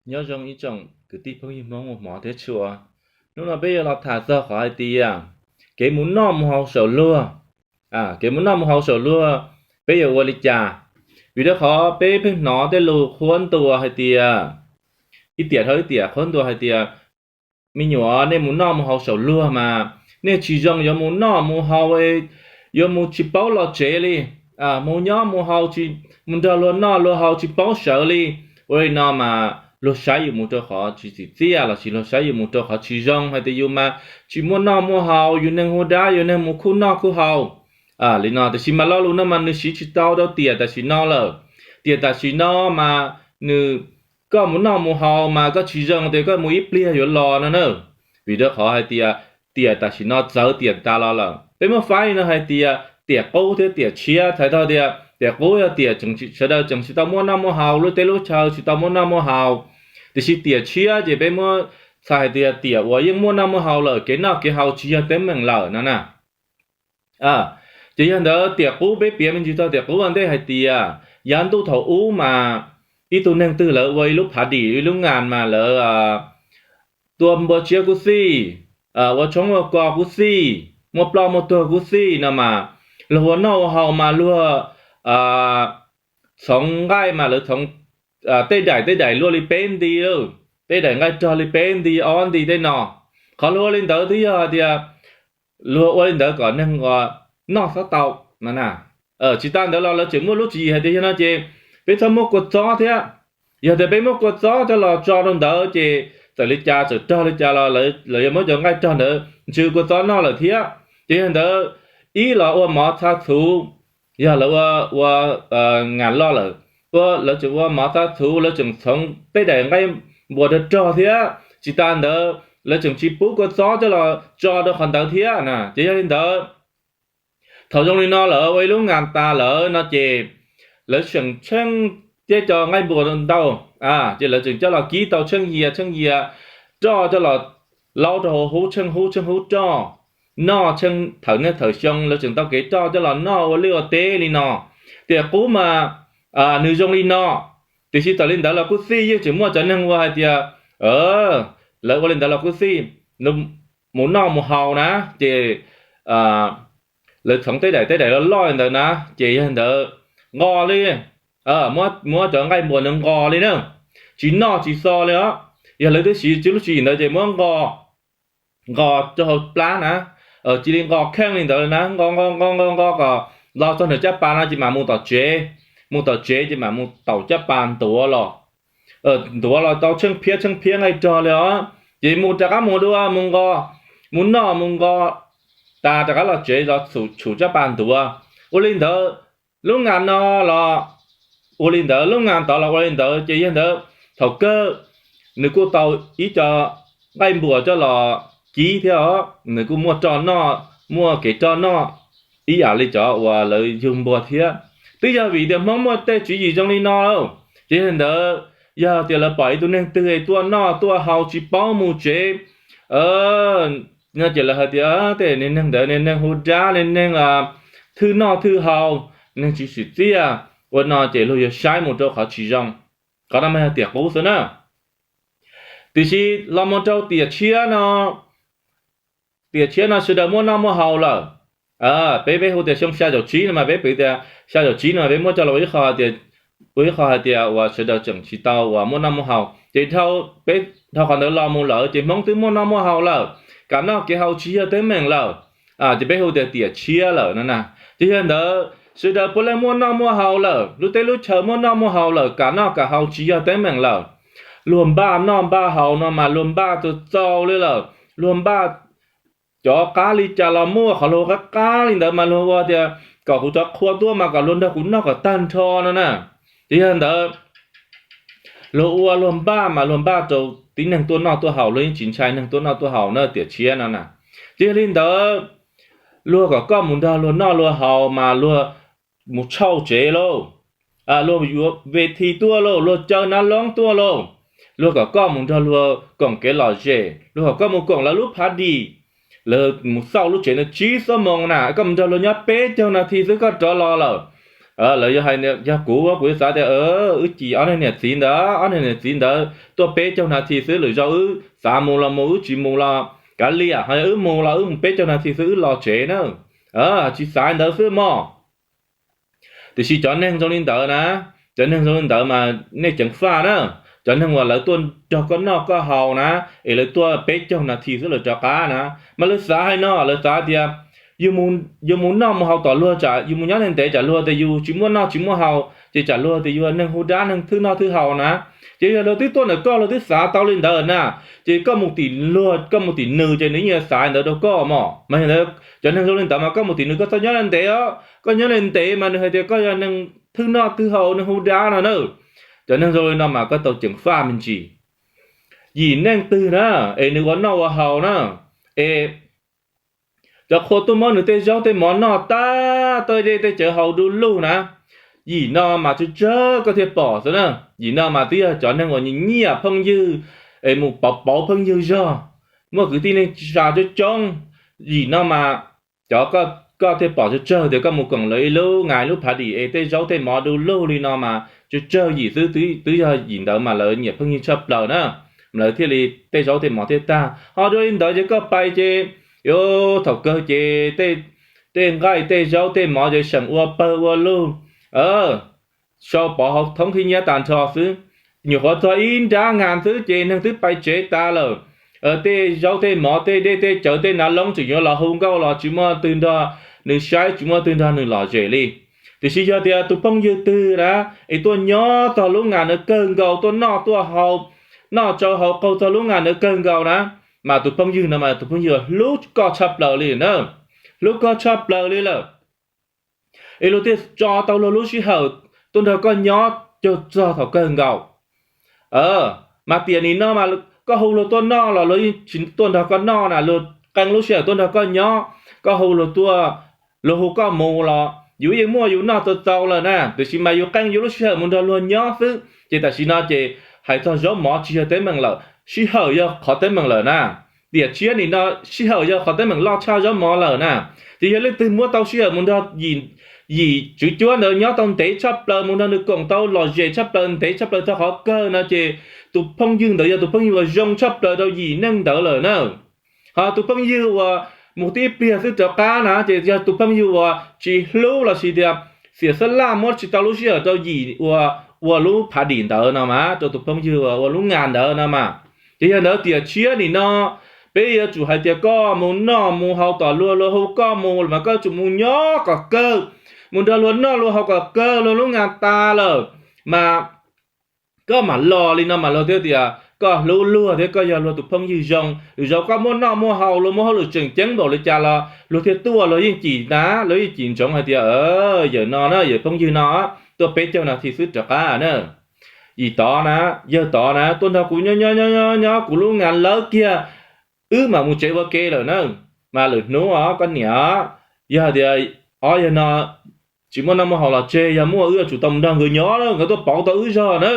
Nyob zoo ib tsoom kwv tij phooj ywg Hmoob uas hmov thiab tshua. Hnub no peb yuav los tham txog qhov hais tias kev mus noj mus haus saum luag. Kev mus noj mus haus saum luag, peb yuav ua li cas? Vim rau qhov peb pheej hnov tej lus qhuab ntuas hais tias, ib tiam dhau ib tiam qhuab ntuas hais tias, me nyuam, nej mus noj mus haus saum luag mas nej tsis zoo yuav mus noj mus haus, yuav mus tsis paub los tsev li, mus nyob mus haus, mus nrog luag noj luag haus tsis paub sawv li. Ua li no mas luag saib yus mus rau qhov tsis tsim txiaj lossis luag saib yus mus rau qhov tsis zoo, hais tias yus mas tsis muaj noj muaj haus, yus neeg hu dab, yus neeg mus khuj noj khuj haus li no. Tiam sis mas lo lus no mas nws siv tsis tau rau tiam tam sim no lawm. Tiam tam sim no mas nws, koj mus noj mus haus mas koj tsis zoo tias koj mus ib pliag yuav los no na. Vim rau qhov hais tias tiam tam sim no txawv tiam tas los lawm. Peb muab faib li no hais tias tiam qub thiab tiam tshiab. Txhais tau tias tiam qub yog tiam sawv daws tseem tsis tau muaj noj muaj haus, lub teb lub chaw tsis tau muaj noj muaj haus. Tiam sis tiam tshiab ces peb muab txhais hais tias tiam uas yeej muaj noj muaj haus lawm, kev noj kev haus tsis yog teeb meem lawm no na. Ces yog ntawd tiam qub, peb piav me ntsis txog tiam qub ua ntej hais tias yav ntuj thaum ub mas ib tug neeg twg lawv ua ib lub phav dim, ib lub ngas mas lawv tua npua tsiab kub xij, ua tshoob ua kos kub xij, muaj ploj muaj tuag kub xij no mas luag ua noj ua haus mas luag txhoov nqaij mas lawv txhoov tej daim tej daim luaj li peb nti, tej daim nqaij rog li peb nti ob nti tej no. Qhov luag ua li ntawd twb yog hais tias luag ua li ntawd kom neeg noj txhob tau no na. Tsis tas ntawd los lawv tseem muaj lub tswv yim hais tias yog no ces peb txhob muab kua txob thiab. Yog tias peb muab kua txob coj los tso rau ntawd ces txawm li cas txawm rog li cas los lawv yuav muab cov nqaij rog ntawd ntsw kua txob noj lawm thiab. Ces yog ntawd ib los ua mov txha txhuv, yog lawv ua ngas loj lawm, lawv tseem ua mov txha txhuv, lawv tseem txhoov tej daim nqaij npuas rog rog thiab. Tsis tas ntawd lawv tseem tsis pub kua txob coj los tso rau qhov ntawd thiab na. Ces yog li ntawd thaum zoo li no lawv ua ib lub ngas tas lawm no ces lawv tseem tsheej tej cov nqaij npuas ntau, ces lawv tseem coj los kib tau tsheej yias tsheej yias roj coj los laub rau hauv hub tsheej hub tsheej hub roj noj tsheej thawm niaj thawm xyoo. Lawv tseem tau kev roj coj los noj ua liaj ua teb li no. Tiam qub mas nws zoo li no. Tiam sis txawm li ntawd los kuj xij yeej tseem muaj cov neeg ua hais tias lawv ua li ntawd los kuj xij, mus noj mus haus na ces lawv txhoov tej daim tej daim loj loj li ntawd na ces yog ntawd nqos li, muab cov nqaij npuas ntawd nqos li na, tsis noj tsis xo li os. Yog lawv twb siv lub tswv yim ntawd ces muab nqos, nqos rau hauv plab na, cia li nqos kheej li ntawd na, nqos nqos nqos nqos nqos kom los txog nram caj pas no ces mam mus tom tsev, mus tom tsev ces mam mus taum caj pas ntuav los, ntuav los tau tsheej phiab tsheej phiab nqaij rog li os. Ces mus rov qab mus dua mus nqos, mus noj mus nqos tas rov qab los tsev los tshum caj pas ntuav. Ua li ntawd lub ngas no los ua li ntawd, lub ngas tod los ua li ntawd ces yog ntawd thaum kawg nws kuj tau ib co nqaij npuas coj los kib thiab os, nws kuj muaj roj noj, muaj kev roj noj ib yam li cov uas lawv yug npua thiab. Twb yog vim tias Hmoob muaj tej tswv yim zoo li no lauj. Ces yog ntawd yog tias lawv pom ib tug neeg twg tuaj noj tuaj haus tsis paub mus tsev no ces lawv hais tias tej niag neeg ntawd niag neeg hu dab, niag neeg thwj noj thwj haus, neeg tsis tsim txiaj. Ua no ces luag yuav saib mus rau qhov tsis zoo. Qhov no mas yog tiam qub xwb na. Tiam sis los mus rau tiam tshiab no, tiam tshiab no sawv daws muaj noj muaj haus lawm. Peb peb hu tias xyoo xya caum tsib no mas peb piv tias xya caum tsib no mas peb muab coj los ua ib qho hais tias uas sawv daws tseem tsis tau uas muaj noj muaj haus ces peb dhau qhov ntawd los mus lawm ces Hmoob twb muaj noj muaj haus lawm, kev noj kev haus tsis yog teeb meem lawm. Ces peb hu tias tiam tshiab lawm no na. Ces yog ntawd sawv daws puav leej muaj noj muaj haus lawm, lub teb lub chaw muaj noj muaj haus lawm, kev noj kev haus tsis yog teeb meem lawm. Luag npaj noj npaj haus no mas luag npaj txaus txaus li lawm, luag npaj cov qab li cas los muaj, qhov luag qab qab li ntawd mas luag ua tias kom kuv cov qhua tuaj mas kom luag nrog kuv noj kom tag nrho no na. Ces yog ntawd luag ua luag npaj mas luag npaj rau tib neeg tuaj noj tuaj haus, luag yeej tsis ntshai neeg tuaj noj tuaj haus na tiam tshiab no na. Ces yog li ntawd luag kom koj mus nrog luag noj luag haus mas luag mus tshauj tsev lauj, luag yuav ve thi tuaj lauj, luag caw nab loob tuaj lauj, luag kom koj mus nrog luag koom kev lom zem, luag kom koj mus koom lawv lub phav dim, lawv mus xauj lub tsev ntawd tsib xuab moos na, koj mus nrog luag nyob peb caug nas this xwb koj rov los lawm. Lawv yog hais yog kuv, kuv yuav xav tias wb cim ob niag niam txiv ntawd, ob niag niam txiv ntawd tuaj peb caug nas this xwb, lwm zaus wb xav mus los mus, wb tsis mus los kav liam, ho yog wb mus los wb mus peb caug nas this xwb wb los tsev na. Tsis xav ntawd xwb mog. Tiam sis cov neeg zoo li ntawd na, cov neeg zoo li ntawd mas nej ceev faj na. Cov neeg uas lawv tuaj nrog koj noj koj haus na, es lawv tuaj peb caug nas this xwb lawv rov qab na, mas lawv xav hais no, lawv xav tias yus mus noj mus haus tom luag tsam yus mus nyob ntev ntev tsam luag tias yus tsis muaj noj tsis muaj haus ces tsam luag tias yus neeg hu dab neeg thwj noj thwj haus na. Ces yog luag twb tuaj ntawm koj luag twb xav tau li ntawd na, ces koj mus tim luag koj mus tim nws ces nws yeej yuav xav ntawd rau koj mog. Mas yog ntawd cov neeg zoo li ntawd mas koj mus tim nws koj txhob nyob ntev os, koj nyob ntev mas nws hais tias koj yog neeg thwj noj thwj haus neeg hu dab no na. Cov neeg zoo li no mas koj tau ceev faj me ntsis. Yim neej twg na, es nws ua noj ua haus na, es cov qhua tuaj muab nws tej zaub tej mov noj tag, tej dej tej cawv haus du lug na, yim no mas tsawg tsawg koj thiaj pom xwb na. Yim no mas twb yog cov neeg uas nyiam nyiam phooj ywg, es mus pauv pauv phooj ywg zog, muaj kwv tij neej tsa coob coob. Yim no mas cov koj thiaj pom tsawg tsawg tias koj mus koom lawv ib lub ngas ib lub phav dim es tej zaub tej mov du lug li no mas tsawg tsawg yim xwb, twb yog yim ntawd mas lawv nyiam phooj ywg tshaj plaws na, mas lawv thiaj li tej zaub tej mov thiaj tag. Ho dua li ntawd ces koj pais ces yuav thaum kawg ces tej nqaij tej zaub tej mov ces seem ua pawg ua lug, sau pov hauv thoob khib nyiab tag nrho xwb. Nyuam qhuav txog ib nrab ngas xwb ces neeg twb pais tsev tas lawm. Tej zaub tej mov tej dej tej cawv tej nav loob tseem yuav los hu nkauj los tsis muaj twg nrog nws saib, tsis muaj twg nrog nws lom zem li. Tiam sis yog tias tus phooj ywg twg na, es tuaj nyob txog lub ngas ntawd kawg nkaus, tuaj noj tuaj haus, noj tsau haus qaug txog lub ngas ntawd kawg nkaus na, mas tus phooj ywg no mas tus phooj ywg hlub koj tshaj plaws li na, hlub koj tshaj plaws li lawm. Es luag thiaj tso tau luag lub sij hawm tuaj nrog koj nyob cuag txog thaum kawg nkaus. Mas tiam nim no mas koj hu luag tuaj noj los luag yeej tsis tuaj nrog koj noj na, luag qee lub sij hawm tuaj nrog koj nyob, koj hu luag tuaj, luag hu koj mus los yus yeej muaj yus noj txaus txaus lawm na, tiam sis mas yus qee yus lub sij hawm mus nrog luag nyob xwb. Ces tam sim no ces hais txog zaub mov tsis yog teeb meem lawm, sij hawm yog qhov teeb meem lawm na. Tiam tshiab nim no sij hawm yog qhov teeb meem loj tshaj zaub mov lawm na. Ces yog leej twg muab tau sij hawm mus nrog yim tswv cuab ntawd nyob tau ntev tshaj plaws, mus nrog nws koom tau lom zem tshaj plaws ntev tshaj plaws txog qhov kawg no ces tus phooj ywg ntawd yog tus phooj ywg uas zoo tshaj plaws rau yim neej ntawd lawm na. Ho tus phooj ywg uas mus tib pliag xwb rov qab na ces yog tus phooj ywg uas tsis hlub los sis tias xiam xab laj muab tsis tau lub sij hawm rau yim uas ua lub phav dim ntawd no mas, rau tus phooj ywg uas ua lub ngas ntawd no mas. Ces yog ntawd tiam tshiab nim no peb yuav tsum hais tias koj mus noj mus haus tom luag, luag hu koj mus mas koj yuav tsum mus nyob kom kawg, mus nrog luag noj luag haus kom kawg luag lub ngas tas lawm mas koj mam los li no mas luag thiaj tias koj hlub luag thiab koj yog luag tus phooj ywg zoo. Lwm zaus koj muaj noj muaj haus, luag muaj hauj lwm tseem ceeb npaum li cas los luag thiaj tuaj, luag yeej cim na, luag yeej cim ntsoov hais tias yawm no na, yawm phooj ywg no tuaj peb caug nas this xwb rov qab na. Yim tod na, yawg tod na tuaj nrog kuv nyob nyob nyob nyob kuv lub ngas lawv kiag, wb mam mus tsev ua ke lawm na. Mas lwm hnub os koj niam, yog hais tias ob yawg no tsis muaj noj muaj haus los tseg, yog muaj wb yuav tsum tau mus nrog nkawd nyob, nkawd tuaj pauv tau wb zog na.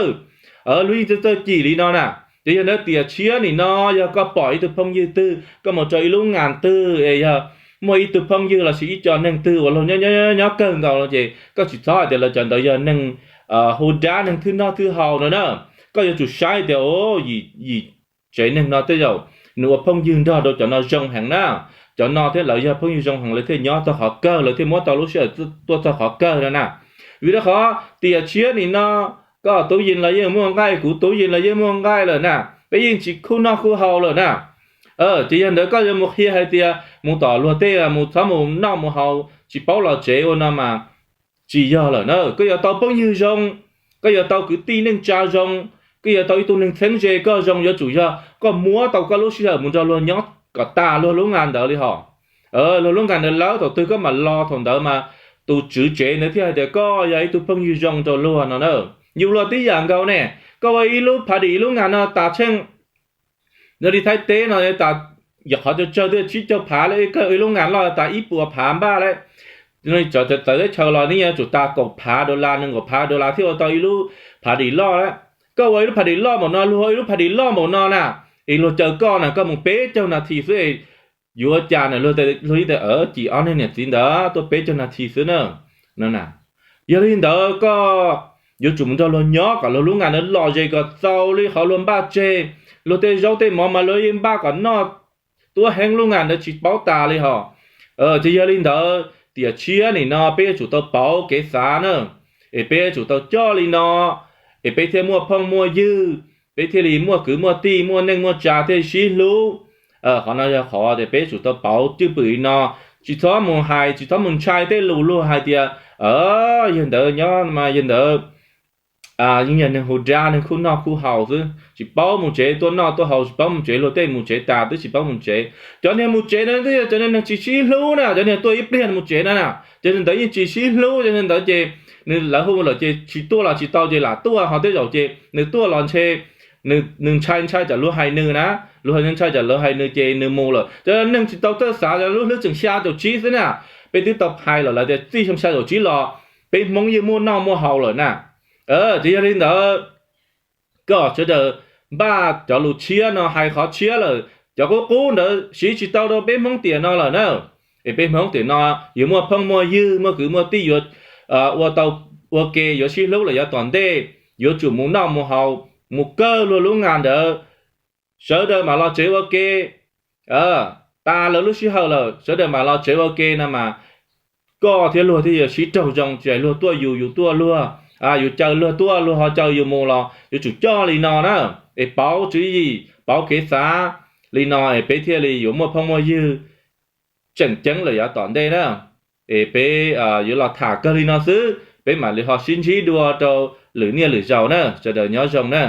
Luag yeej txawj cim li no na. Ces yog ntawd tiam tshiab nim no yog koj pom ib tug phooj ywg twg, koj mus rau ib lub ngas twg es yog muaj ib tug phooj ywg los sis ib co neeg twg uas luag nyob nyob kawg nkaus no ces koj tsis txhob hais tias lawv cov ntawd yog neeg hu dab neeg thwj noj thwj haus no na. Koj yuav tsum saib tias yim tsev neeg no tej zaum nws ua phooj ywg nrog rau cov no zoo heev na. Cov no thiab lawv yog phooj ywg zoo heev lawv thiaj nyob txog qhov kawg, lawv thiaj muab tau lub sij hawm tuaj txog qhov kawg no na. Vim rau qhov tiam tshiab nim no koj tub yees los yeej muaj nqaij, kuv tub yees los yeej muaj nqaij lawm na, peb yeej tsis khuj noj khuj haus lawm na. Ces yog ntawd koj yuav mus qhia hais tias mus tom luag tej mus txhob mus noj mus haus tsis paub los tsev ua no mas tsis yog lawm na. Koj yuav tau phooj ywg zoo, koj yuav tau kwv tij neej tsa zoo, koj yuav tau ib tug neeg txheeb ze koj zoo, yuav tsum yog koj muab tau koj lub sij hawm mus nrog luag nyob kom tas luag lub ngas ntawd li hos. Luag lub ngas ntawd lawm thaum twg koj mam los thaum ntawd mas tus tswv tsev ntawd thiaj hais tias koj yog ib tug phooj ywg zoo rau luag no na. Yus los tib yam nkaus ne, koj ua ib lub phav dim ib lub ngas no tas tsheej, nyob li Thaib teb no tas, yog qhov tsawg tsawg twb tsib caug phav lawm, koj ua ib lub ngas loj tas ib puas phav npaj lawm. Txawv teb chaws los nej yuav tsum tas kaum phav dollar, nees nkaum phav dollar thiaj ua tau ib lub phav dim loj lawm. Koj ua ib lub phav dim loj npaum no, luag ua ib lub phav dim loj npaum no na, es luag caw koj na koj mus peb caug nas this xwb, yuav cas na, luag yeej tias cim ob niag niam txiv ntawd tuaj peb caug nas this xwb na. No na, Yog li ntawd koj yuav tsum mus nrog luag nyob kom luag lub ngas ntawd lom zem kom txaus li qhov luag npaj tseg. Luag tej zaub tej mov mas luag yeej npaj kom noj tuab heev, lub ngas ntawd tsis paub tas li hos. Ces yog li ntawd tiam tshiab nim no peb yuav tsum tau pauv kev xav na, es peb yuav tsum tau coj li no, es peb thiaj muaj phooj muaj ywg, peb thiaj li muaj kwv muaj tij, muaj neej muaj tsa, thiaj sib hlub. Qhov no yog qhov tias peb yuav tsum tau pauv cwj pwm li no. Tsis txhob mus hais, tsis txhob mus ntshai tej lus luag hais tias yawg ntawd nyob mas yawg ntawd yeej yog neeg hu dab, neeg khuj noj khuj haus xwb, tsis paub mus tsev tuaj noj tuaj haus, tsis paub mus tsev, luag tej mus tsev tas twb tsis paub mus tsev. Cov niag mus tsev na twb yog cov niag neeg tsis sib hlub na, cov niag tuaj ib pliag mus tsev na na, cov niag ntawd yeej tsis sib hlub, cov niag ntawd ces nws lawv hu lawm ces tsis tuaj los tsis tau ces lam tuaj, ho tej zaum ces nws tuaj los ntshe nws ntshai ntshai tsam luag hais nws na, luag ntshai tsam luag hais nws ces nws mus lawm. Cov neeg tsis tau txawj xav, lub hlwb tseem xya caum tsib xwb na, peb twb tau hais lawm lawv tias txij xyoo xya caum tsib los peb Hmoob yeej muaj noj muaj haus lawm na. Ces yog li ntawd kom sawv daws npaj cov lus tshiab no hais qhov tshiab lawm, cov qub qub ntawd siv tsis tau rau peb Hmoob tiam no lawm na. Es peb Hmoob tiam no yuav muaj phooj muaj ywg, muaj kwv muaj tij, yuav ua tau ua ke, yuav sib hlub lawm yav tom ntej, yuav tsum mus noj mus haus, mus kawg luag lub ngas ntawd, sawv daws mam los tsev ua ke. Tas lawv lub sij hawm lawm sawv daws mam los tsev ua ke no mas koj thiab luag thiaj yuav sib raug zoo, tsis luag tuaj yus, yus tuaj luag, yus caw luag tuaj luag ho caw yus mus los yuav tsum coj li no na. Es pauv tswv yim pauv kev xav li no es peb thiaj li yuav muaj phooj muaj ywg tseem ceeb lawm yav tom ntej na. Es peb yuav los tham kawg li no xwb, peb mam li ho sib ntsib dua rau lwm niaj lwm zaus na, sawv daws nyob zoo na.